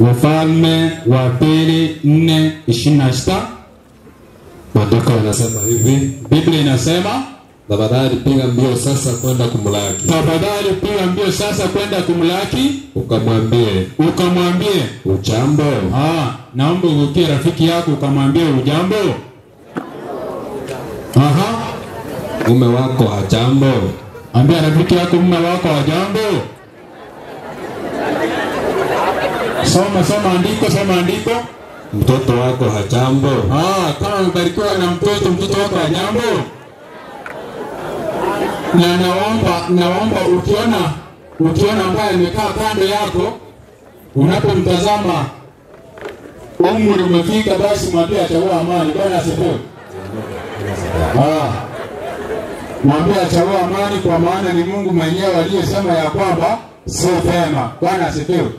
Wafalme wa Pili 4:26. Maandiko yanasema hivi. Biblia inasema, tafadhali piga mbio sasa kwenda kumlaki. Tafadhali piga mbio sasa kwenda kumlaki, ukamwambie, ukamwambie ujambo. Naomba uvukie rafiki yako ukamwambie ujambo. Aha. Mume wako hajambo. Ambia rafiki yako mume wako hajambo. Soma, soma andiko, soma andiko. Mtoto wako hajambo. Kama umebarikiwa na mtoto, mtoto wako hajambo. Na naomba ukiona ambaye amekaa kando yako, unapomtazama umri umefika, basi mwambie achague amani. Bwana asifiwe. Mwambie achague amani, kwa maana ni Mungu mwenyewe aliyesema ya kwamba si vema. Bwana asifiwe.